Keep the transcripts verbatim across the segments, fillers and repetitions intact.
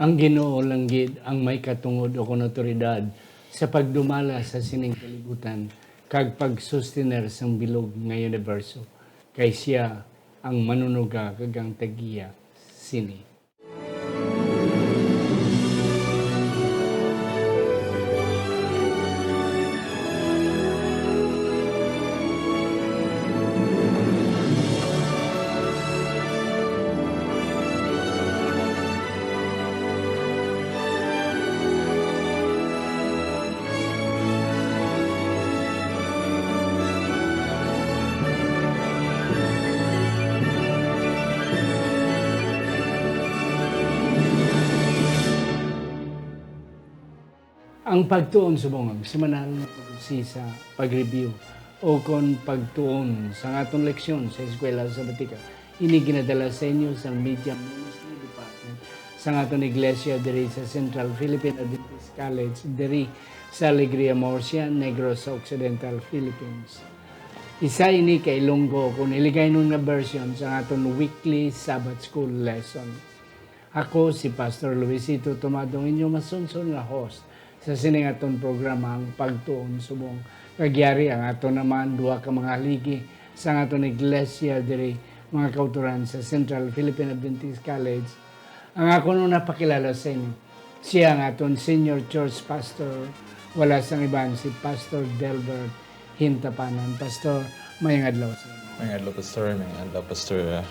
Ang Ginoo lang gid ang may katungod o kon awtoridad sa pagdumala sa sining kalibutan kag pagsustener sang bilog nga universo, kay sia ang manunuga kag ang tagiya sini. Ang pagtuon subong ang semanal nga pag-usisa, pag-review, o kon pagtuon sang aton leksyon sa Eskwela Sabatika. Ini ginadala sa inyo sang Media Ministry Department sang aton iglesia diri sa Central Philippine Adventist College, diri sa Alegria Murcia, Negros Occidental, Philippines. Isa ini ka Ilonggo kon Hiligaynon nga version sang aton weekly Sabbath School lesson. Ako si Pastor Luisito Tomado, ang inyo masunson nga host sa sining aton programa, ang Pagtuon Subong. Kag yari ang aton naman duha ka mga haligi sang aton iglesia diri, mga kautoran sa Central Philippine Adventist College. Ang akon una pakilala sa inyo, siya ang aton senior church pastor, wala sang iban si Pastor Delbert Hintapanan. Pastor, mayong adlaw sa inyo. Mayong adlaw, Pastor. Mayong adlaw, Pastor, ah,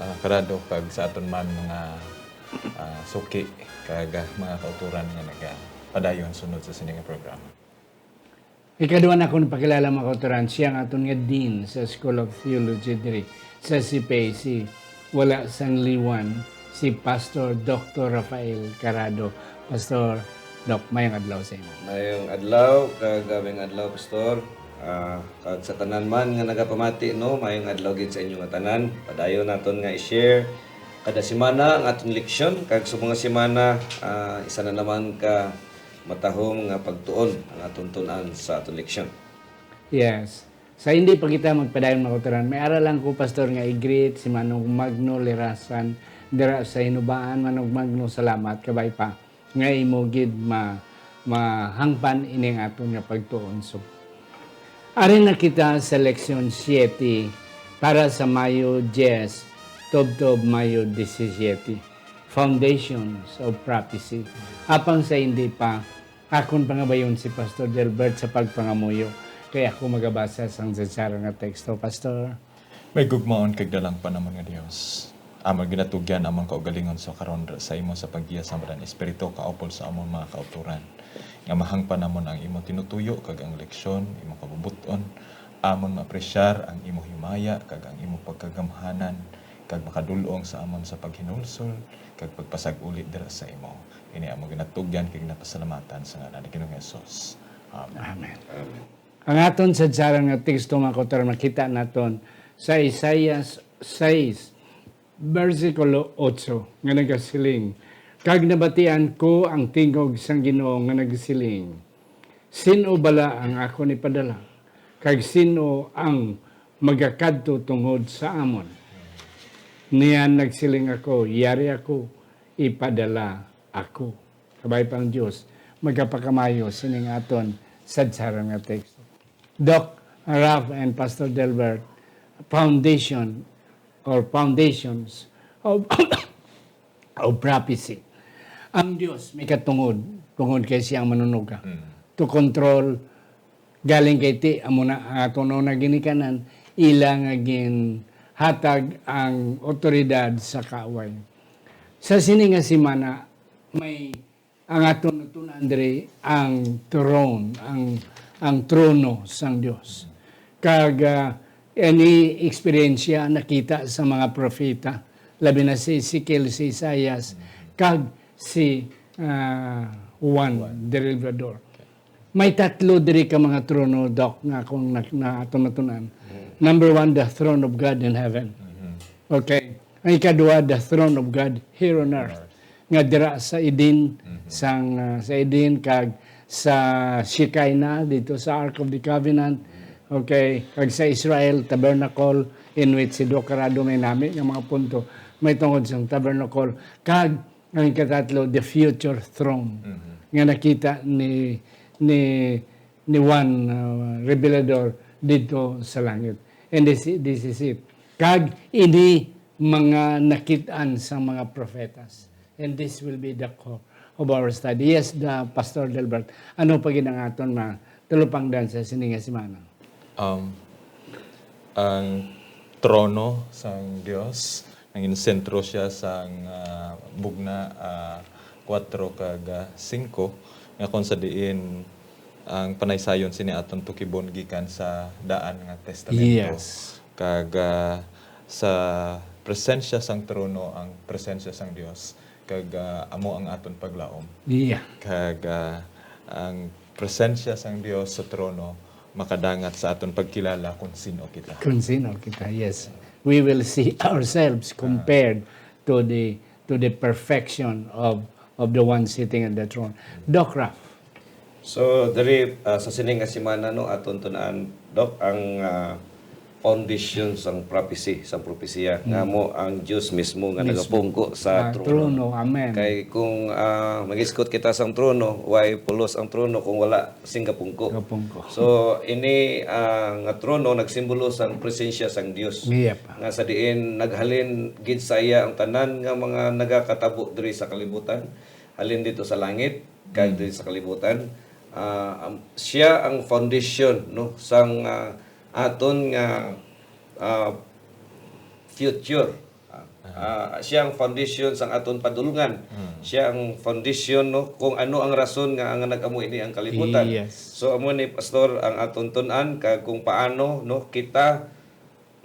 ah, Carado, kag sa aton man mga, ah, suki kag, ah, mga kautoran nga nagapadayon sunod sa sini nga programa. Ikaduha na akong pakilala, mga kautoran, siya ang aton nga Dean sa School of Theology diri sa C P A C. Wala sang liwan, si Pastor Doktor Rafael Carado. Pastor Doc, mayong adlaw sa imo. Mayong adlaw, kag, ah, mayong adlaw, Pastor. Ah, kag sa tanan man nga nagapamati, no, mayong adlaw gid sa inyo nga tanan. Padayon naton nga i-share kada semana ang aton leksyon, kag sa mga semana, ah, isa na naman ka matahom nga pagtuon ang aton tun-an sa aton leksyon. Yes. Sa hindi pa kita magpadayon, mga kautoran, may ara lang ko, Pastor, nga i-greet si Manong Magno Lirasan dira sa Hinubaan. Manong Magno, salamat. Kabay pa nga imo gid ma-, mahangpan ini nga aton nga pagtuon. So, ari na kita sa leksyon siete para sa Mayo diyes tubtob Mayo disisiete, Foundations of Prophecy. Apang sa hindi pa, akon pangabayon si Pastor Delbert sa pagpangamuyo, kay ako magabasa sang sadsaran nga teksto. Pastor? May gugmaon kag dalang pa namon nga Dios, amon ginatugyan amon kaugalingon sa karon sa imo sa paggiya sa Malan Espiritu, kaupod sa amon mga kautoran, nga mahangpan namon ang imo tinutuyo kag ang leksyon, imo kabubut-on, amon maapresyar ang imo himaya kag ang imo pagkagamhanan, kag makadul-ong sa amon sa paghinulsol kag pagpasag-uli dira sa imo. Ini amon ginatugyan kag ginapasalamatan sa ngalan ni Ginoong Jesus. Amen. Amen. Amen. Ang aton sadsaran nga teksto, mga kautoran, makita naton sa Isaias sais, bersikulo otso, nga nagasiling, "Kag nabatian ko ang tingog sang Ginoo nga nagasiling, 'Sin-o bala ang akon ipadala, kag sin-o ang magakadto tungod sa amon?' Niyan nagsiling ako, 'Yari ako, ipadala ako.'" Kabay pa ang Dios magapakamayo sining aton sadsaran nga teksto. Doc Ralph and Pastor Delbert, foundation or foundations of, of prophecy. Ang Dios may katungod, tungod kay siya ang manunuga. Mm. To control, galing kay ti, amo na ang aton una ginikanan, ila nga ginhatag ang otoridad sa kaaway. Sa sini nga semana, may ang aton natun-an diri ang throne, ang, ang trono sang Dios. Kag, ah, ini eksperyensya nakita sa mga propeta, labi na si Ezekiel, si Isaias, kag si, ah, Juan Juan. The Revelador. May tatlo diri ka mga trono, Doc, nga akong na, na aton natun-an. Mm. Number one, the throne of God in heaven. Mm-hmm. Okay. Ang ikaduha, the throne of God here on earth. Earth. Nga dira sa Eden, Mhm. sang, ah, sa Eden, kag sa Shekinah, dito sa Ark of the Covenant. Mhm. Okay. Kag sa Israel, tabernacle, in which si Doc Carado may nami nga mga punto may tungod sa tabernacle. Kag Ang ikatatlo, the future throne, nga nakita ni ni ni Juan, uh, Revelador dito sa langit. And this, this is it. Kag ini mga nakitaan sa mga profetas. And this will be the core of our study. Yes, the Pastor Delbert, ano pa gid ang aton matalupangdan sa sini nga semana? Um, ang trono sang Dios, nangin sentro siya sang, ah, bugna, ah, kuwatro kag, ah, singko, nga kon sa diin ang panaysayon sini aton tukibon gikan sa daan nga testamento. Yes. Kag, ah, sa presensya sang trono ang presensya sang Dios, kag, ah, amo ang aton paglaom. Yeah. Kag, ah, ang presensya sang Dios sa trono makadangat sa aton pagkilala kung sino kita. Kung sino kita, yes. We will see ourselves compared to the to the perfection of of the one sitting at the throne. Doc Ralph. So, diri, ah, sa sini nga semana, no, aton tun-an, Doc, ang, ah, foundation sang prophecy, sang propesiya, nga mo ang Dios mismo nga Mismo. nagapungko sa Ah, trono. Trono, amen. Kay kung, ah, mag-iskot kita sang trono, way pulos ang trono kung wala sing gapungko. Gapungko. So, ini, ah, nga trono nagsimbolo sang presensya sang Dios. Yep. Nga sa diin naghalin gid sa iya ang tanan nga mga nagakatabo diri sa kalibutan, halin dito sa langit kag diri sa kalibutan. Ah, am- siya ang foundation, no, sang, ah, aton nga, ah, future. Ah, ah, siya ang foundation sang aton padulngan. Siya ang foundation, no, kung ano ang rason nga, nga nag-amo ini ang kalibutan. Yes. So, amo ni, Pastor, ang aton tun-an kag kung paano, no, kita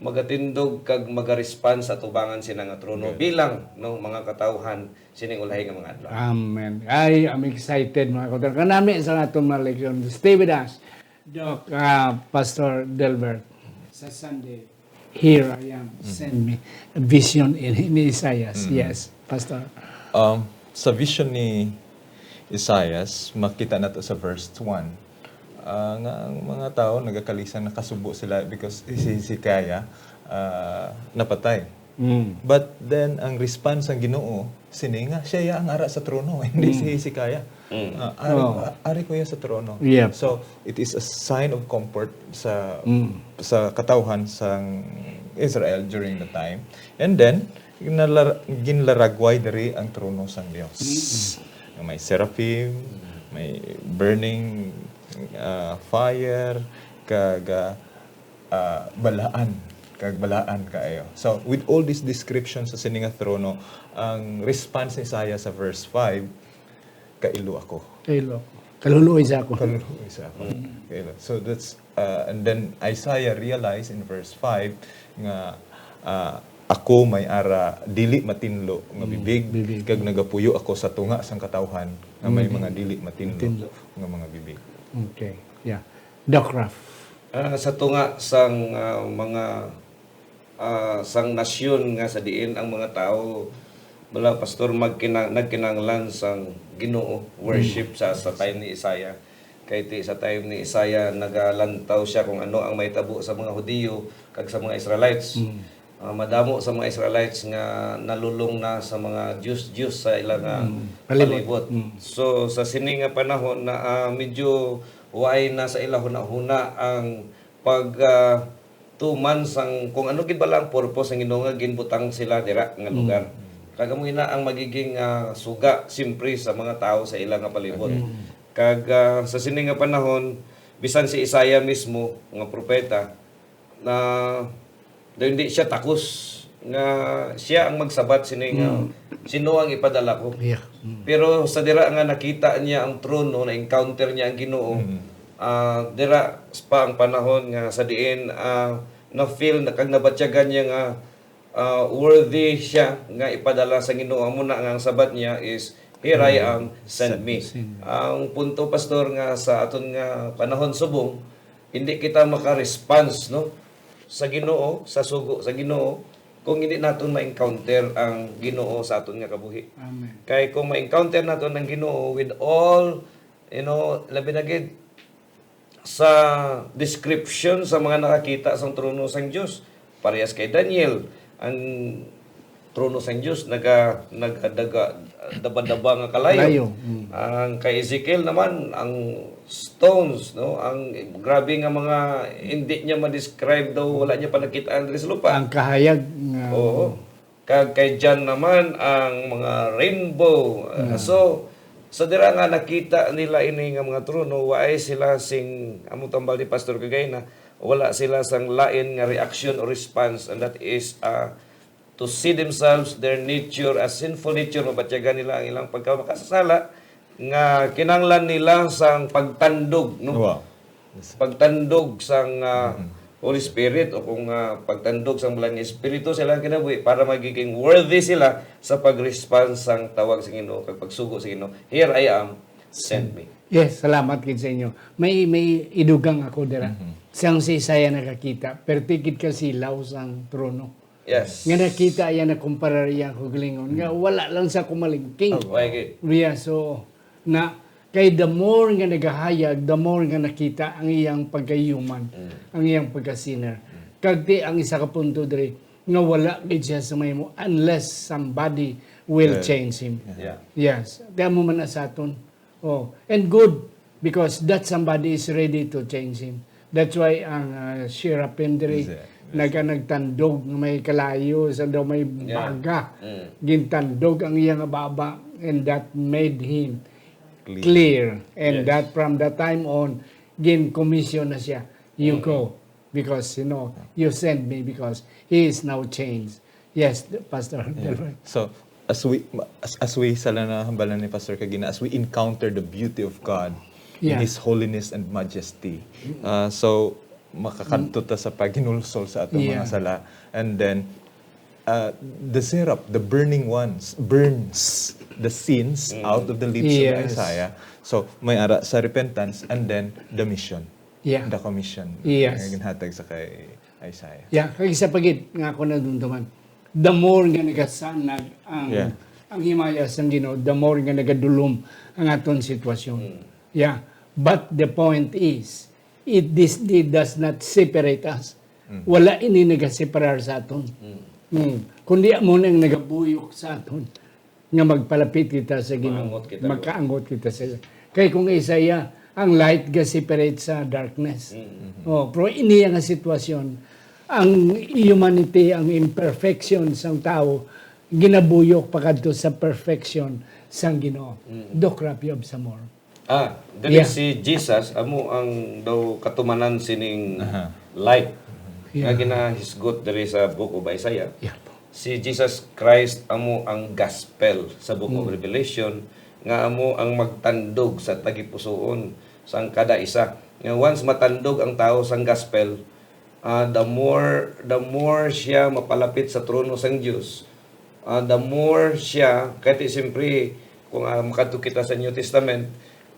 magatindog kag magarespond sa atubangan sina nga trono bilang, no, mga katawhan sining ulahi nga mga adlaw. Amen. Ay, I'm excited, mga kauturan. Kanami sa aton mga leksyon. Stay with us. Doc, ah, Pastor Delbert, sa Sunday, "Here I am, send me." Vision in, ni Isaias. Yes, Pastor. Um, sa vision ni Isaias, makita nato sa verse one, ah, nga ang mga tao nagakalisan, nakasubo sila because si Hezekiah, ah, napatay. Mm. But then, ang response sang Ginoo, sini nga, siya ya ang ara sa trono, hindi si Hezekiah. Ah, ari, Oh. ah, ari ko ya sa trono. Yep. So, it is a sign of comfort sa Mm. sa katawhan sang Israel during the time. And then, nalar- ginlaragway diri ang trono sang Dios. Nga may seraphim, may burning, ah, fire, kag, ah, ah, balaan, kag balaan kaayo. So, with all this description sa sini nga trono, ang response ni Isaiah sa verse five, "Kailo ako." Kailo. Kaluluoy sa ako. Kaluluoy sa ako. Kailo. So that's, uh, and then Isaiah realized in verse five nga, uh, "Ako may ara dili matinlo nga bibig, bibig. Kag nagapuyo ako sa tunga sang katawhan nga may Bibig. Mga dili matinlo, Matinlo. Nga mga bibig." Okay. Yeah. Doc Ralph. Ah, sa tunga sang, ah, mga, ah, sang nasyon nga sa diin ang mga tawo, bala, Pastor, magkina- nagkinahanglan sang Ginoo worship sa, sa time ni Isaiah. Kay ti sa time ni Isaiah, nagalantaw siya kung ano ang mahitabo sa mga Hudiyo kag sa mga Israelites. Ah, madamo sa mga Israelites nga nalulong na sa mga diyos-diyos sa ila nga Mm, palibot. palibot. So, sa sini nga panahon na, ah, medyo waay na sa ila hunahuna ang pag, ah, tuman sang kung ano gid bala ang purpose sang Ginoo nga ginbutang sila dira nga lugar. Kag amo ina ang magiging, ah, suga simpre sa mga tawo sa ila nga palibot. Kag, ah, sa sini nga panahon, bisan si Isaiah mismo nga propeta, na daw hindi siya takos nga siya ang magsabat sini nga sino ang ipadala ko. Yeah. Pero sa dira nga nakita niya ang trono, na-encounter niya ang Ginoo, ah, dira pa ang panahon nga sa diin, ah, na-feel na kag nabatyagan niya nga, ah, worthy siya nga ipadala sa Ginoo. Amo na nga ang sabat niya is, "Here I am, send me." Ang punto, Pastor, nga sa aton nga panahon subong, hindi kita maka-response, no, sa Ginoo, sa sugo sa Ginoo, kung hindi naton ma-encounter ang Ginoo sa aton nga kabuhi. Amen. Kay kung ma-encounter naton ang Ginoo with all, you know, labi na gid sa description sa mga nakakita sang trono sang Dios, parehas kay Daniel, ang trono sang Dios naga-, nagadaga, daba-daba nga kalayo. Kalayo, mm. Ang kay Ezekiel naman, ang stones, no? Ang grabe nga mga hindi niya ma-describe daw, wala niya pa nakita diri sa lupa. Ang kahayag nga Oo. Kag kay John naman, ang mga rainbow. Ah, Mm. so, so dira nga nakita nila ini nga mga trono, waay sila sing, amo tambal ni Pastor Kagayna, wala sila sang lain nga reaction or response, and that is, ah, to see themselves, their nature, a sinful nature, mabatyagan nila ang ilang pagkamakasasala, nga kinahanglan nila sang pagtandog, no? Wow. Pagtandog sang, ah, Mm. Holy Spirit, o kung, ah, pagtandog sang Balaan nga Espiritu sa ilang kinabuhi para magiging worthy sila sa pag-respond sang tawag sa Ginoo kag pagsugo sa Ginoo, "Here I am, send me." Yes, salamat gid sa inyo. May, may idugang ako dira. Mhm. Sang si Isaiah nakakita, perti gid ka silaw sang trono. Yes. Nga nakita iya, nakumparar iya ang kaugalingon, nga Mm. wala lang sa kumalingking. Oh, okay. Yes, so, na, kay the more nga nagahayag, the more nga nakita ang iyang pagka-human, Mm. ang iyang pagka-sinner. Mm. Kag ti ang isa ka punto diri, nga wala gid siya sa mahimo unless somebody will Yeah. change him. Yeah. Yes. Kaya mo man na sa aton. Oh, and good, because that somebody is ready to change him. That's why ang, ah, Seraphim diri Is it? Yes. naga-, nagtandog nga may kalayo, sa daw may Yeah. baga. Mm. Gintandog ang iya nga baba, and that made him Clear. clear. And Yes. that from that time on, ginkomisyon na siya. You Mm. go, because, you know, you send me because he is now changed. Yes, Pastor Yeah. Delroy. So, as we, as, as we, sa lang na hambalan ni Pastor Kagina, as we encounter the beauty of God in Yeah. His holiness and majesty, Mm. uh, so, makakadto ta sa paghinulsol sa atong mga Yeah. sala. And then, uh, the seraph, the burning ones, burns the sins Mm. out of the lips of Yes. Isaiah. So, may ara sa repentance and then the mission. Yeah. The commission Yes. nga ginhatag sa kay Isaiah. Yeah, kag isa pa gid nga ako nadumduman. The more nga nagasanag ang, Yeah. ang himaya sang Ginoo, the more nga nagadulom ang aton sitwasyon. Mm. Yeah. But the point is, it, this, it does not separate us. Mm. Wala ini nagaseparar sa aton. Mm. Mm. Kundi amo nang nagabuyok sa aton nga magpalapit kita sa Ginoo. Maangot kita. Magkaangot kita sa Ginoo. Kay kung Isaiah, ang light ga-separate sa darkness. Mm. Oh, pero ini nga sitwasyon, ang humanity, ang imperfection sang tawo, ginabuyok pakadto sa perfection sang Ginoo. Mm. Dokra Piob Samor. Ah, diri Yeah. si Jesus, amo ang daw katumanan sining Aha. light nga Yeah. ginahisgot diri sa Book of Isaiah. Yeah. Si Jesus Christ amo ang gospel sa Book of Mm. Revelation, nga amo ang magtandog sa tagipusoon sang kada isa. Nga once matandog ang tawo sang gospel, ah, the more, the more siya mapalapit sa trono sang Dios, ah, the more siya, kay ti siyempre, kung, ah, makadto kita sa New Testament,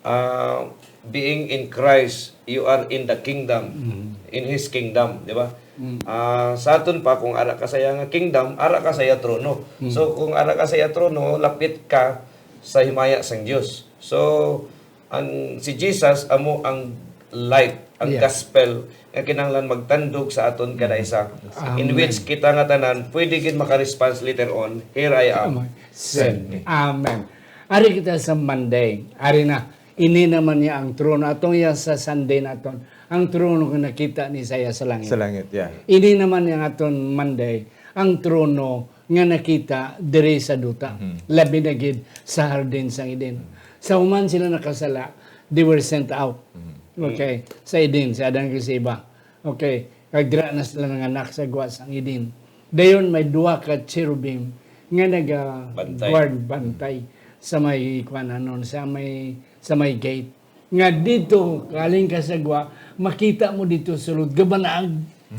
ah, being in Christ, you are in the kingdom, Mm. in His kingdom, di ba? Mm. Ah, sa aton pa, kung ara ka sa iya nga kingdom, ara ka sa iya trono. Mm. So, kung ara ka sa iya trono, lapit ka sa himaya sang Dios. So, ang, si Jesus amo ang light, ang Yeah. gospel nga kinahanglan magtandog sa aton kada isa, in Amen. which kita nga tanan pwede gid maka-response later on, "Here I am, Amen. send me." Amen. Ari kita sa Monday. Ari na. Ini naman niya ang trono. Atong iya sa Sunday naton. Ang trono nga nakita ni Isaiah sa langit. Sa langit, yeah. Ini naman niya aton Monday. Ang trono nga nakita diri sa duta, Mhm. labi na gid sa hardin sang Eden. Sa human sila nakasala, they were sent out. Mhm. Okay, sa Eden, si Adan kag si Eva. Okay, kag dira na sila nanganak sa gwa sang Eden. Dayon may duha ka cherubim nga naga Bantay. guard, bantay sa may kuan, ano, sa may, sa may gate. Nga dito, kaling ka sa gwa, makita mo dito sulod, gabanaag.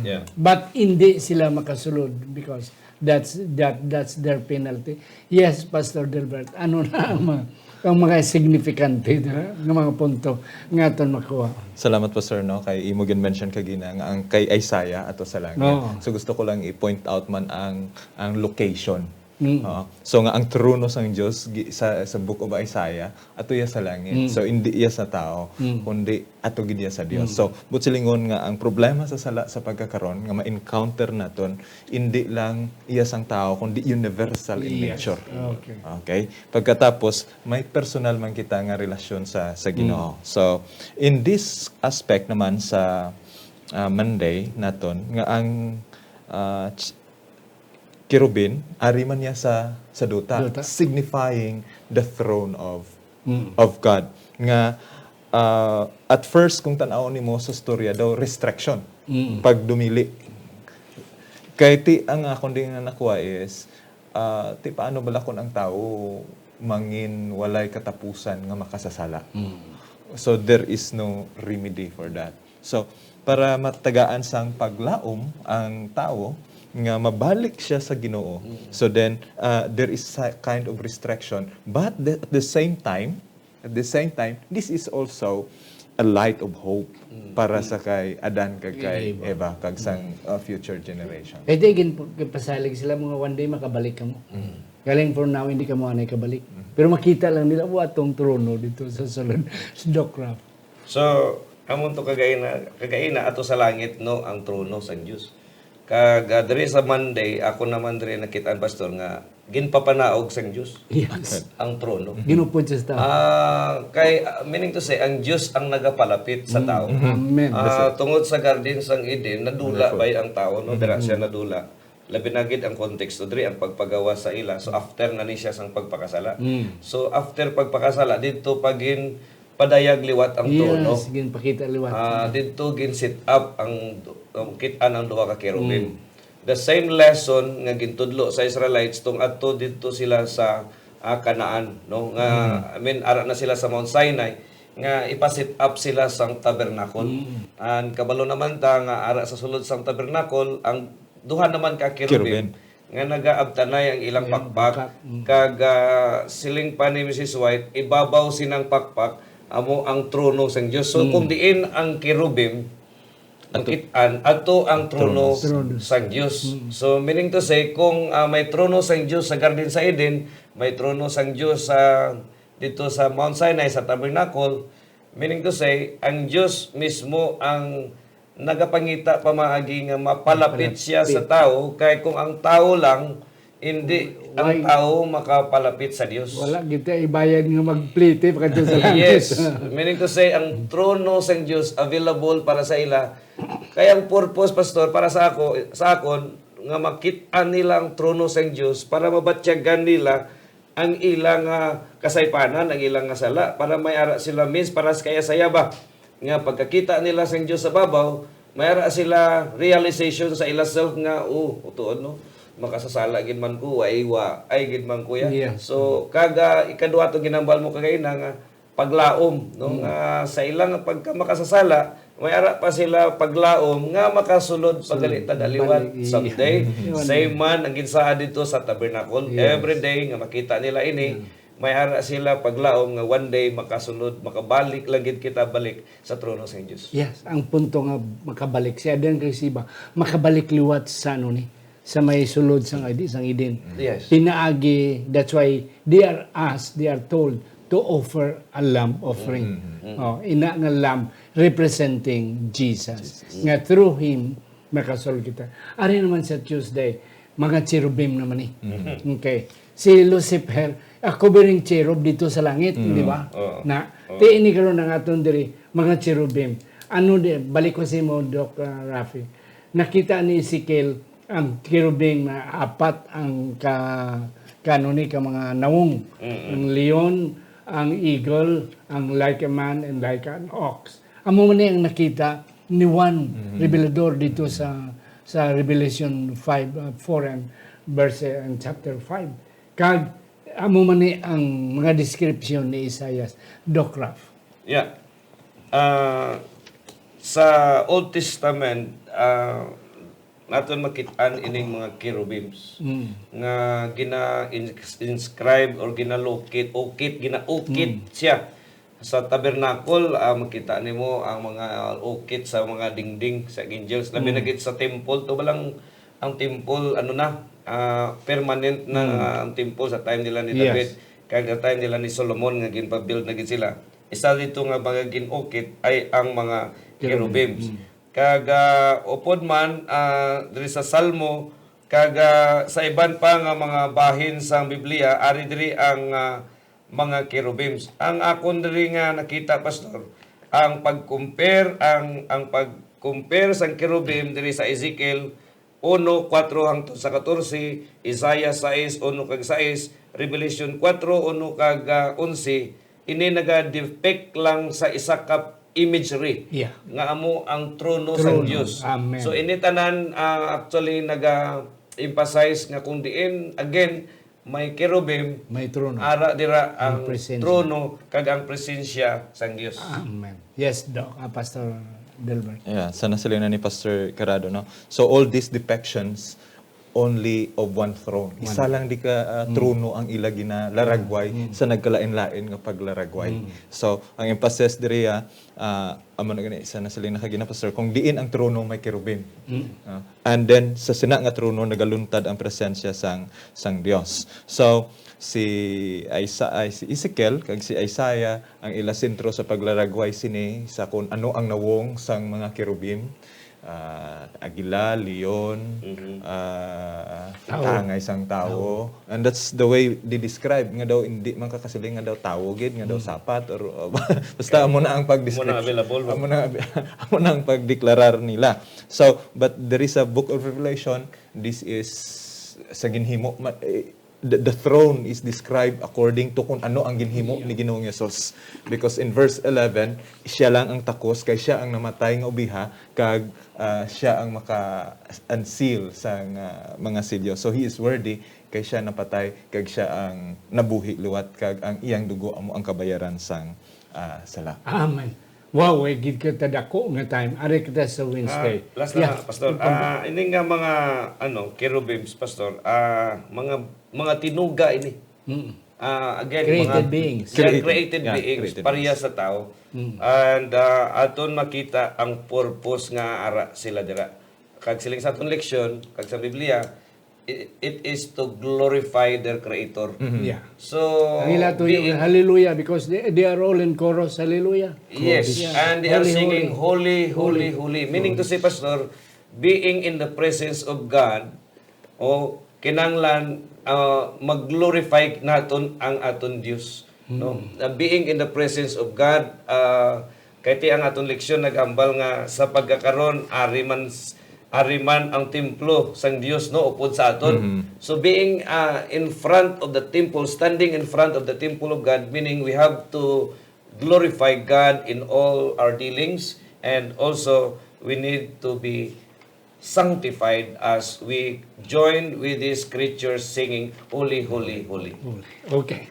Yeah. But hindi sila makasulod because that's, that, that's their penalty. Yes, Pastor Delbert, ano na ang mga, ang mga signifikante dira nga mga punto nga aton makuha? Salamat, Pastor, no, kay imo gin-mention kagina nga ang kay Isaiah ato sa langit. Oo. So, gusto ko lang i-point out man ang, ang location. Mm. Oo. So nga ang trono sang Dios gi-, sa, sa Book of Isaiah, ato iya sa langit. Mm. So hindi iya sa tao, Mm. kundi ato gid iya sa Dios. Mm. So, buot silingon nga ang problema sa sala sa pagkakaron nga ma-encounter naton, hindi lang iya sang tao, kundi universal in Yes. nature. Okay. Okay? Pagkatapos, may personal man kita nga relasyon sa, sa Ginoo. Mm. So, in this aspect naman sa, ah, Monday naton, nga ang, ah, ch-, kerubin, ari man niya sa, sa duta, Duta. signifying the throne of, Mm. of God. Nga, ah, at first, kung tan-awon nimo sa storya daw, restriction. Mm. Pag dumili. Kay ti, ang akon din nga nakuha is, ah, ti paano bala kung ang tawo mangin walay katapusan nga makasasala? Mm. So, there is no remedy for that. So, para matagaan sang paglaom ang tawo nga mabalik siya sa Ginoo. Mm. So then, uh, there is a kind of restriction. But the, at the same time, at the same time, this is also a light of hope Mm. para Mm. sa kay Adan kag kay Eva. Eva, kag sang, Mm. uh, future generation. Kay di, gin-, ginpasalig sila mga one day makabalik kamo. Mm. Galing for now, hindi kamo anay kabalik. Mm. Pero makita lang nila, "Wa tong trono dito sa sulod." Doc Ralph. So, amo to kagaina, kagaina ato sa langit, no, ang trono sang Dios. Kag, ah, diri sa Monday, ako naman diri nakit-an, Pastor, nga ginpapanaog sang Dios Yes. ang trono. Ginupod siya sa tao. Ah, kay, ah, meaning to say, ang Dios ang nagapalapit sa Mm. tao. Mhm. Amen. Ah, Yes, sir. tungod sa garden sang Eden, nadula Wonderful. bay ang tao, no? Dira siya Mm. nadula. Labi na gid ang konteksto diri, ang pagpagawas sa ila. So, after na ni siya sang pagpakasala. Mm. So, after pagpakasala, didto pa ginpadayag liwat ang trono. Yes, ginpakita liwat. Ah, didto gin-set up ang du-, ang kit-an ang duha ka kerubim. Mm. The same lesson nga gintudlo sa Israelites tung adto didto sila sa, ah, Canaan, no? Nga, Mm. I mean, ara na sila sa Mount Sinai, nga ipa-set up sila sang tabernacle. Mm. And kabalo naman ta nga ara sa sulod sang tabernacle, ang duha naman ka kerubim Kerubim. nga nagaabtanay ang ilang Ilang pakpak, pakpak. Mm. kag, ah, siling pa ni Missus White, ibabaw sinang pakpak amo ang trono sang Dios. So, Mm. kung diin ang kerubim, Ato. makit-an, ato ang trono Trono. Trono. sang Dios. Mm. So, meaning to say, kung, ah, may trono sang Dios sa Garden sa Eden, may trono sang Dios sa, dito sa Mount Sinai, sa tabernacle, meaning to say, ang Dios mismo ang nagapangita pamaagi nga mapalapit siya sa Mapalapit. tao, kay kung ang tao lang, hindi ang Why? tao makapalapit sa Dios. Wala kita ibayad nga magplete pa kadto sa langit. Yes. Meaning to say, ang trono sang Dios available para sa ila. Kaya ang purpose, Pastor, para sa ako, sa akon, nga makit-an nila ang trono sang Dios, para mabatyagan nila ang ila nga kasaypanan, ang ila nga sala, para may ara sila means para sa kaya saya ba nga pagkakita nila sang Dios sa babaw, may ara sila realization sa ila self nga, "Oh, tuod, no? Makasasala gid man ko, wa, wa, ay gid man ko ya." Yes. So, kaga, ikaduha to ginambal mo kagaina nga paglaom, no? Mm. Nga sa ila nga pagka makasasala, may ara pa sila paglaom nga makasulod Sulod, pagali ta daliwat balik, iya. someday. Yun. Same man ang ginsaad dito sa tabernacle. Yes. Every day nga makita nila ini, Mm. may ara sila paglaom nga one day makasulod, makabalik lang gid kita balik sa trono sa Dios. Yes, ang punto nga makabalik siya din kay Siba, makabalik liwat sa ano ni, sa may sulod sang Adi-, sang Eden. Yes. Pinaagi, that's why they are asked, they are told to offer a lamb offering. Mm, mm. Oh, ina nga lamb representing Jesus. Jesus. Nga through him, makasulod kita. Ari naman sa Tuesday, mga cherubim naman ni. Mm. Okay. Si Lucifer, a covering cherub dito sa langit, Mm. di ba? Oo. Na, Oo. ti ini karon ang aton diri, mga cherubim. Ano di, balik ko sa imo, Doc, ah, Rafi. Nakita ni Ezekiel ang cherubim na apat ang ka, kano ni ka mga nawong. Mm-mm. Ang leon, ang eagle, ang like a man, and like an ox. Amo man ni ang nakita ni Juan Mm-hmm. Revelador dito Mm-hmm. sa, sa Revelation five, uh, four and verse, uh, and chapter five. Kag amo man ni ang mga description ni Isaias, Doc Ralph. Yeah. Ah, sa Old Testament, ah, naton makit-an ining mga cherubims Mm. nga gina-ins-, inscribe or ginalukit, ukit, ginaukit Mm. siya sa tabernacle. Ah, makita nimo ang mga ukit sa mga dingding sa angels. Labi Mm. na gid sa temple, to balang Ang temple, ano na, ah, permanent na, mm, ah, ang temple sa time nila ni, yes, David, kag sa time nila ni Solomon nga ginpabuild na gid sila. Isa dito nga mga gin-ukit ay ang mga kerubim. Kerubim. Mm. Kag, ah, upod man, ah, diri sa Salmo, kag, ah, sa iban pa nga mga bahin sang Biblia, ari diri ang, ah, mga kerubims. Ang akon diri nga nakita, Pastor, ang pag-compare, ang, ang pag-compare sang kerubim diri sa Ezekiel uno, kuwatro hangtod sa katorse, Isaiah sais, uno kag sais, Revelation kuwatro, uno kag, ah, onse, ini naga-depict lang sa isa ka imagery, yeah, nga amo ang trono sang, trono, Dios. Amen. So, ini tanan, ah, actually naga-emphasize nga kung diin, again, may kerubim, may trono, ara dira ang, ang presensya, trono kag ang presensya sang Dios. Amen. Yes, Doc. Ah, Pastor Delbert. Yeah, sa nasiling na ni Pastor Carado, no? So, all these depictions only of one throne. One. Isa lang di ka, ah, mm, trono ang ila ginalaragway, mm, sa nagkalain-lain nga paglaragway. Mm. So, ang emphasis diri, ah, ah, amo na gani, isa na sila nakagina, Pastor, kung diin ang trono may kerubim. Mm. Ah, and then, sa sina nga trono, nagaluntad ang presensya sang, sang Dios. So, si Isa-, ay, si Ezekiel kag si Isaiah, ang ila sentro sa paglaragway sini sa kung ano ang nawong sang mga kerubim, ah, agila, leon, mhm, ah, tao, tangay sang tawo. Tao. And that's the way they describe nga daw hindi man kakasiling nga daw tawo gid, nga daw, mm, sapat, or, uh, basta amo na ang pag-describe. Amo na available, no? Amo na, amo na ang pagdeklarar nila. So, but there is a book of Revelation, this is sa ginhimo, ma-, eh, the, the throne is described according to kung ano ang ginhimo, yeah, ni Ginoong Yesus. Because in verse eleven, siya lang ang takos, kay siya ang namatay nga obiha, kag, ah, siya ang maka-unseal sang, ah, mga selyo. So, he is worthy, kay siya napatay, kag siya ang nabuhi liwat, kag ang iyang dugo amo ang kabayaran sang, ah, sala. Amen. Wow, way gid kita dako nga time. Ari kita sa Wednesday. Ah, last na, yeah, Pastor. Ang pag- Ah, ini nga mga, ano, kerubims, Pastor, ah, mga, mga tinuga ini. Mm. Ah, again, created mga beings. Yeah, created, created, yeah, beings, created pareha beings sa tao. Mm. And, ah, aton makita ang purpose nga ara sila dira. Kag siling sa aton leksyon, kag sa Biblia, it, it is to glorify their Creator. Mhm. Yeah. So, ang ila to being yung hallelujah because they, they are all in chorus, hallelujah. Yes, yeah, and they are singing, "Holy, holy, holy." Meaning to say, Pastor, being in the presence of God, o kinahanglan, ah, mag-glorify naton ang aton Dios, no? Mm. Na being in the presence of God, ah, kay ti ang aton leksyon naghambal nga sa pagkakaron, ari man s-, ari man ang templo sang Dios, no, upod sa aton. Mm. So being, ah, in front of the temple, standing in front of the temple of God, meaning we have to glorify God in all our dealings, and also we need to be sanctified as we join with these creatures singing, "Holy, holy, holy." Holy. Okay.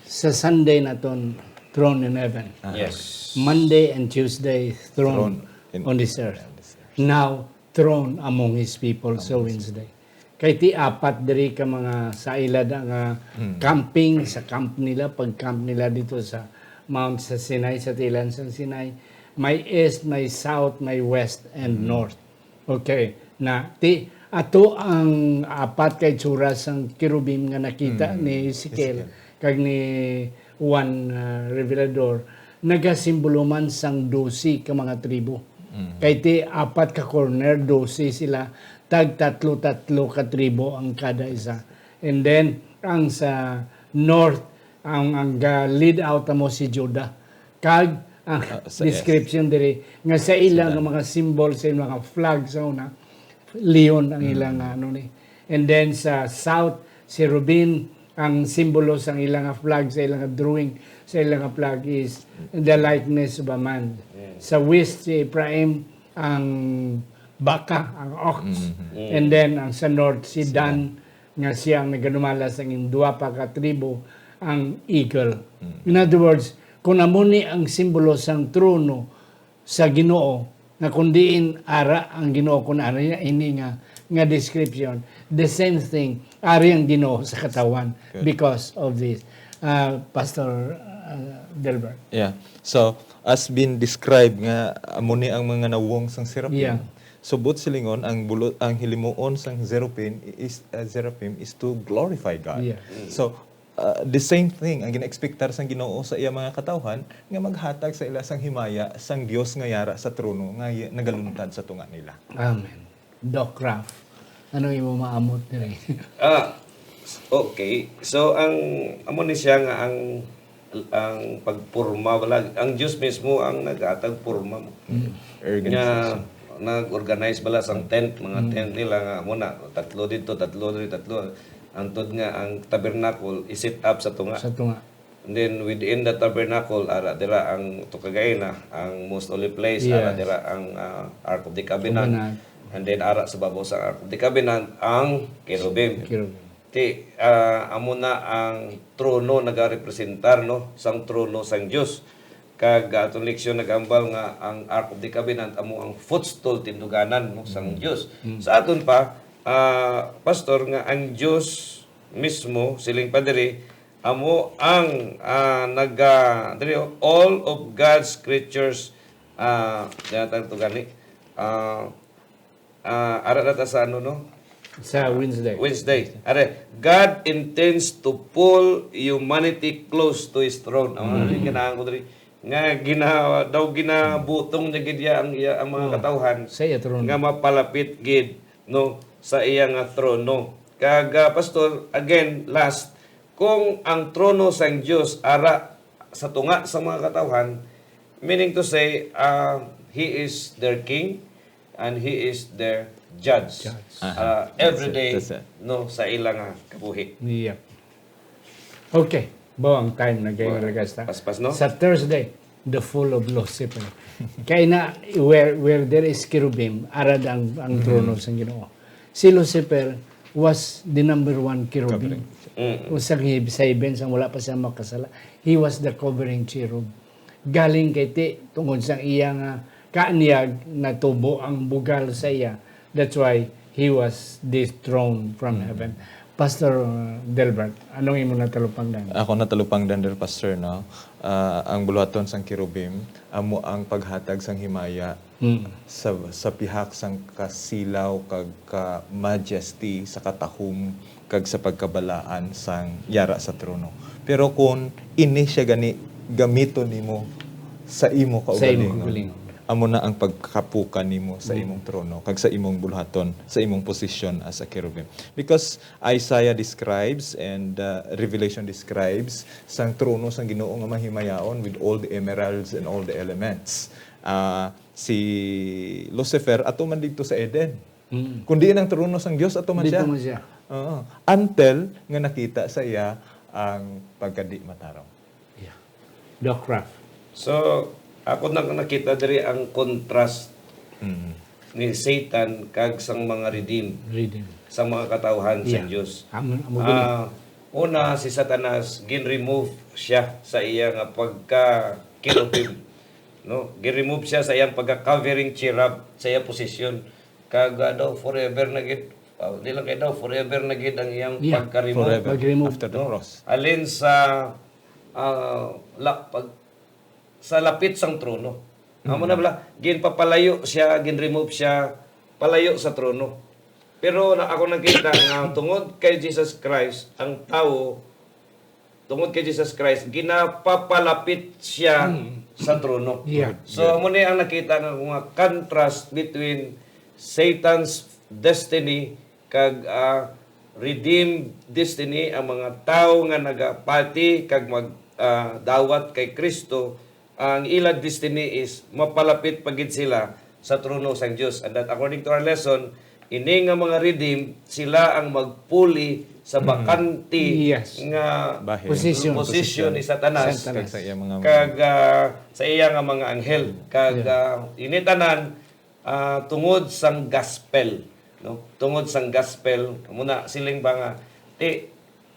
Sa Sunday naton, throne in heaven. Ah. Yes. Monday and Tuesday, throne, throne in, on this earth. On this earth. Now, throne among his people sa Wednesday. Kay ti apat diri ka mga sa ila da nga, mm, camping, sa camp nila, pag-camp nila dito sa Mount sa Sinai, sa tilan sa Sinai. May east, may south, may west, and, mm, north. Okay. Na, ti, ato ang apat ka itsura sang kerubim nga nakita, mm, ni Ezekiel, Ezekiel, kag ni Juan, ah, Revelador, nagasimbolo man sang dose ka mga tribo. Mm. Kay ti apat ka corner, dose sila, tag tatlo-tatlo ka tribo ang kada isa. And then, ang sa north, ang, ang ga-lead out mo si Judah. Kag ang, ah, sa description diri, nga sa ila, sila, nga mga symbol sa mga flag sa una, leon ang, mm, ilang, ano ni. And then sa south, si Reuben, ang simbolo sang ila nga flag, sa ila nga drawing, sa ila nga flag is the likeness of a man. Mm. Sa west, si Ephraim, ang baka, ang ox. Mm-hmm. And then, ang sa north, si, si Dan, Dan, nga siya ang naganumala sa iyang duwa pa ka tribo, ang eagle. Mm. In other words, kung amo ni ang simbolo sang trono sa Ginoo, nga kung diin ara ang Ginoo, kung ara ini nga, nga description, the same thing, ari ang Ginoo sa katawhan. Good. Because of this, uh, Pastor, uh, Delbert. Yeah. So, as been described nga, amo ni ang mga nawong sang serapim. Yeah. Subot silingon, ang bulo-, ang hilimuon sang Seraphim is, uh, Seraphim is to glorify God. Yes. So, uh, the same thing ang gina-expectar sang Ginoo sa iya mga katawhan, nga maghatag sa ila sang himaya sang Dios nga yara sa trono nga y-, nagaluntad sa tunga nila. Amen. Doc Raf, ano imo maamot diri? Ah, okay. So, ang, amo ni siya nga ang, ang pagporma, wala, ang Dios mismo ang naghatag porma mo. Mm. Nga Organization. Nag-organize bala sang tent, mga Mm. tent nila nga, amo na, tatlo dito, tatlo dito, tatlo. Antod nga ang tabernacle i-set up sa tunga. Sa tunga. And then within the tabernacle, ara dira ang tukagaina, ang most holy place, ara Yes. dira ang, ah, Ark of the Covenant. Covenant. And then ara sa babaw sa Ark of the Covenant, ang kerubim. Kerubim. Ti, ah, amo na ang trono nagarepresentar, no, sang trono sang Dios. Kag, ah, atong leksyon nagambal nga ang Ark of the Covenant amo ang footstool, tinduganan, no, sang Mm. Dios. Mm. Sa aton pa, ah, Pastor, nga ang Dios mismo, siling pa diri, amo ang, ah, naga-, diri, oh, all of God's creatures, ah, tinatawag to gani, ah, ah, ara na ta sa ano, no? Sa Wednesday. Wednesday. Are, "God intends to pull humanity close to His throne." Ang ano Mm. yung ganahan ko diri? Nga gina-, daw ginabutong niya gid iya ang, iya ang mga Oh, katawhan sa iya trono. Nga mapalapit gid, no, sa iya nga trono. Kag, ah, Pastor, again, last, kung ang trono sang Dios ara sa tunga sa mga katawhan, meaning to say, ah, he is their king and he is their judge, Judge. Aha. Ah, That's every it, day, that's it. no, sa ila nga kabuhi. Yep. Okay. Bawa ang time na kayo Wa-, nalagasta. paspas, no? Sa Thursday, the fall of Lucifer. Kaya na, where, where there is cherubim, arad ang, ang Mhm. trono sa Ginoo. Si Lucifer was the number one cherubim. Covering. Mm. O sa, sa heaven, sa wala pa siya makasala, he was the covering cherub. Galing kay ti, tungod sa iya nga kaanyag, natubo ang bugal sa iya. That's why he was dethroned from Mm. heaven. Pastor, uh, Delbert, anong imo natalupangdan? Ako natalupangdan, dear Pastor, no? Ah, ang buluhaton sang kerubim, amo ang paghatag sang himaya Mm. sa, sa pihak sang kasilaw kag ka-majesty, sa katahom kag sa pagkabalaan sang yara sa trono. Pero kun ini siya gani gamiton nimo sa imo Sa imo kaugalingon, kaugalingon. amo na ang pagkapukan nimo sa Mm. imong trono kag sa imong buluhaton, sa imong posisyon as a kerubim. Because Isaiah describes and, uh, Revelation describes sang trono sang Ginoo nga mahimayaon with all the emeralds and all the elements. Ah, si Lucifer ato man didto sa Eden. Mm. Kundi ang trono sang Dios ato man Dito siya. man siya. Oo. Until nga nakita sa iya ang pagkadi matarong. Yeah. Doc Raf. So, ako na nakita diri ang contrast Mm. ni Satan kag sang mga redeemed, Redeemed. sa mga katawhan sa Yeah. Dios. Amo, amo gani. Ah, una, si Satanas, gin-remove siya sa iya nga pagka-kerubim, no? Gin-remove siya sa iyang pagka-covering cherub, sa iya posisyon. Kag, ah, daw, forever na gid. Ah, di lang kay daw, forever na gid ang iyang Yeah. pagka-remove. Forever. Mag-remove. After the No? cross. Alin sa, ah, la-, pag, sa lapit sang trono. Amo na Mm. bala, ginpapalayo siya, gin-remove siya, palayo sa trono. Pero na, ako nakita nga tungod kay Jesus Christ, ang tawo, tungod kay Jesus Christ, ginapapalapit siya Mm. sa trono. Yeah. So, Good. amo ni ang nakita nga, nga contrast between Satan's destiny kag, ah, redeemed destiny, ang mga tawo nga nagapati kag mag, ah, dawat kay Kristo, ang ila destiny is mapalapit pa gid sila sa trono sang Dios. And that, according to our lesson, ini nga mga redeemed, sila ang magpuli sa Mm. bakante Yes. nga Bahin. Position. posisyon ni Satanas. Satanas. Kag sa iya mga Kag, ah, sa iya nga mga anghel. Kag, Yeah. ah, ini tanan, ah, tungod sang gospel, no? Tungod sang gospel, muna siling ba nga, ti,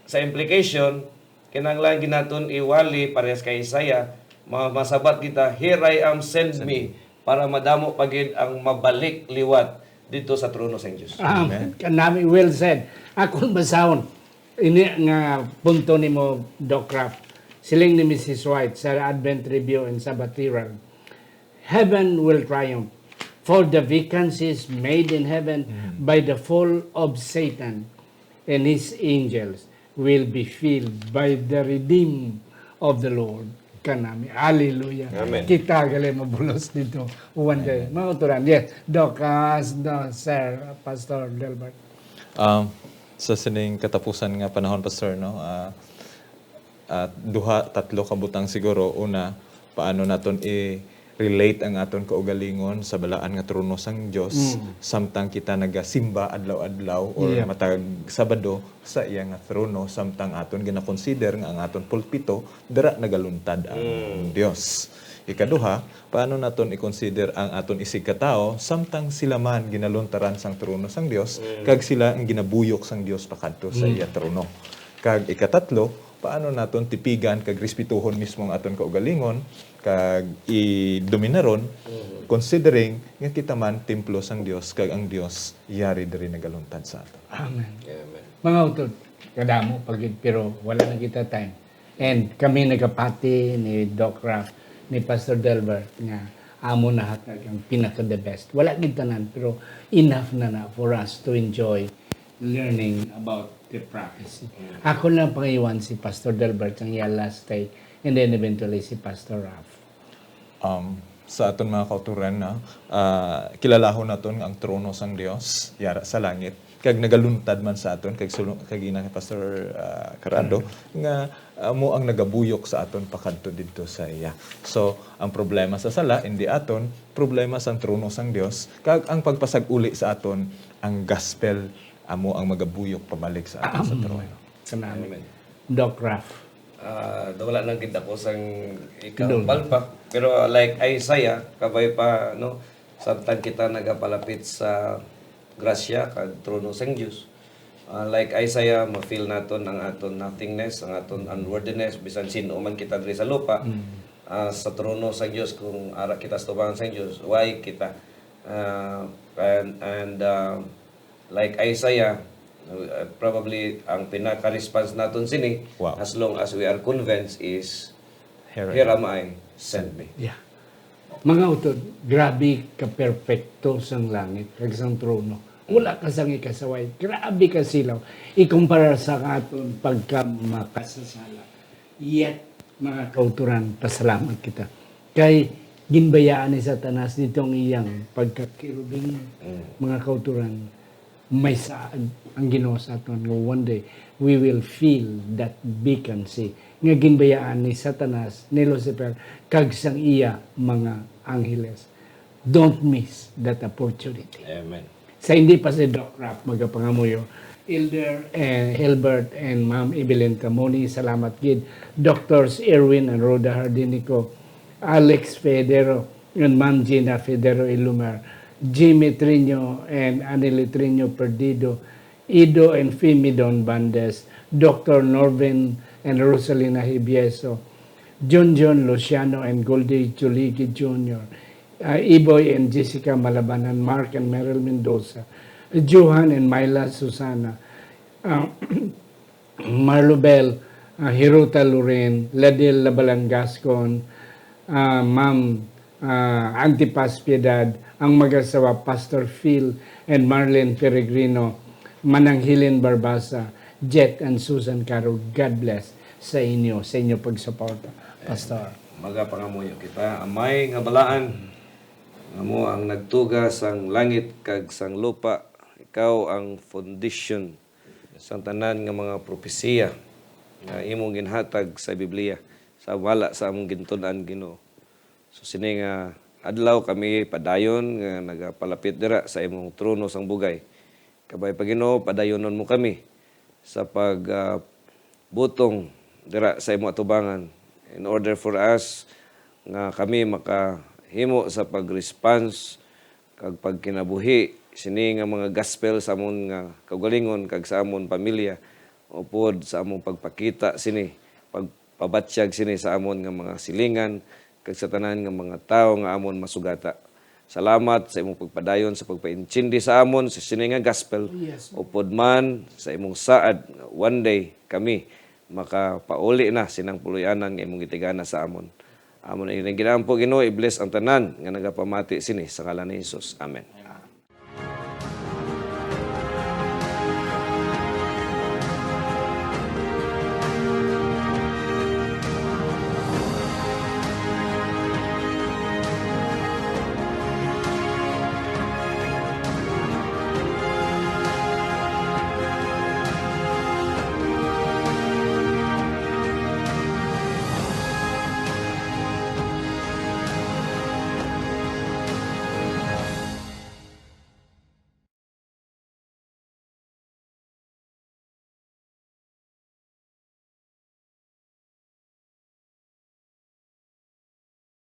sa implication, kinahanglan gid naton iwali parehas kay Isaiah, ma-, masabat kita, "Here I am, send Send me," me. para madamo pa gid ang mabalik liwat dito sa trono sang Dios. Ah, Amen. Kanami, well said. Akon basahon, ini nga punto nimo, Doc Raf. Siling ni Missus White sa Advent Review and Sabbath Herald, "Heaven will triumph. For the vacancies made in heaven Mm. by the fall of Satan and his angels will be filled by the redeemed of the Lord kanami. Hallelujah. Amen. Kita gali mabulos dito one day. Amen. Mga uturan. Yes, Doc, ah, s-, no, Sir, Pastor Delbert. Um, sa sining katapusan nga panahon, Pastor, no, ah, ah, duha, tatlo ka butang siguro. Una, paano naton i-relate ang aton kaugalingon sa balaan nga trono sang Dios Mm. samtang kita nagasimba adlaw-adlaw or Yep. matag Sabado sa iya nga trono, samtang aton ginakonsider nga ang aton pulpito dira nagaluntad ang Mm. Dios. Ikaduha, paano naton i-consider ang aton isigkatawo samtang sila man ginaluntaran sang trono sang Dios Mm. kag sila ang ginabuyok sang Dios pakadto sa Mm. iya trono? Kag ikatatlo, paano naton tipigan kag respetuhon mismo ang aton kaugalingon kag idominaron, Mm. considering nga kita man templo sang Dios kag ang Dios yari diri nagaluntad sa aton? Amen. Amen. Mga utod, kadamo pa gid, pero wala na kita time. And kami nagapati ni Doc Raf, ni Pastor Delbert, nga amo nahatag ang pinaka the best. Wala gid tanan, pero enough na na for us to enjoy learning about the prophecy. Mm. Ako lang pangiwan si Pastor Delbert ang iya last take, and then eventually si Pastor Raf. Um, sa aton mga kauturan, no, ah, kilalahon naton nga ang trono sang Dios yara sa langit, kag nagaluntad man sa aton, kag sulong kag ina ni Pastor, ah, Carado, Mm. nga amo ang nagabuyok sa aton pakadto didto sa iya. So, ang problema sa sala, indi aton, problema sang trono sang Dios, kag ang pagpasag-uli sa aton, ang gospel, amo ang magabuyok pabalik sa aton sa Amen. trono. Salamat. Amen. Doc Raf. Ah, wala lang gid ako sang Doon. ikahambal pa. Pero like Isaiah, kabay pa, no, samtang kita nagapalapit sa grasya kag trono sang Dios. Ah, like Isaiah, ma-feel naton ang aton nothingness, ang aton unworthiness, bisan sin-o man kita diri sa lupa. Mm. Ah, sa trono sang Dios, kung ara kita sa tubangan sang Dios, why kita? Ah, and, and, ah, like Isaiah, uh, probably ang pinaka-response naton sini, Wow. as long as we are convinced, is, Here I "Here am. am I, send me." Yeah. Mga utod, grabe ka perpekto sang langit kag sang trono. Wala ka sang ikasaway. Grabe ka silaw. Ikumpara sa aton pagka makasasala. Yet, mga kauturan, pasalamat kita. Kay ginbayaan ni Satanas dito ang iyang pagka-kerubim, Mm. mga kauturan, may saad ang Ginoo sa aton nga one day we will feel that vacancy nga ginbayaan ni Satanas, ni Lucifer, kag sang iya mga angheles. Don't miss that opportunity. Amen. Sa hindi pa si Doc Rap magapangamuyo, Elder, eh, Hilbert and Ma'am Evelyn Camoni, salamat gid. Doctors Erwin and Rhoda Hardinico, Alex Federo, and Ma'am Gina Federo Ilumer, Jimmy Trino and Annie Trino Perdido, Ido and Fimi Don Bandes, Doctor Norvin and Rosalina Hibieso, Junjun Luciano and Goldie Chuligi Junior, uh, Iboy and Jessica Malabanan, Mark and Meryl Mendoza, Johan and Myla Susana, uh, Marlobel, uh, Hiruta Loren, Ladil Labalan Gascon, uh, Ma'am, uh, Antipas Piedad, ang mag-asawa, Pastor Phil and Marlene Peregrino, Manang Helen Barbasa, Jet and Susan Caro. God bless sa inyo, sa inyo pagsuporta, Pastor. Magapangamuyo kita, Amay nga balaan, nga mo ang nagtuga sang langit kag sang lupa, ikaw ang foundation sang tanan nga mga propesiya nga imong ginhatag sa Biblia, sa wala sa among gintun-an, Ginoo. So, sini nga adlaw kami padayon nga nagapalapit dira sa imong trono sang bugay. Kabay pa, Ginoo, padayonon mo kami sa pag, ah, butong dira sa imo atubangan, in order for us nga kami makahimo sa pag-response kag pagkinabuhi sini nga mga gospel sa amon nga kaugalingon kag sa amon pamilya, upod sa among pagpakita sini, pagpabatyag sini sa amon nga mga silingan, kag sa tanan nga mga tawo nga amon masugata. Salamat sa imong pagpadayon sa pagpaintindi sa amon sa sini nga gospel, Yes, Lord. upod man sa imong saad nga one day kami makapauli na sinang puloy-anan nga imong gitigana sa amon. Amo na ini ginampo, Ginoo, i-bless ang tanan nga nagapamati sini sa ngalan ni Jesus. Amen.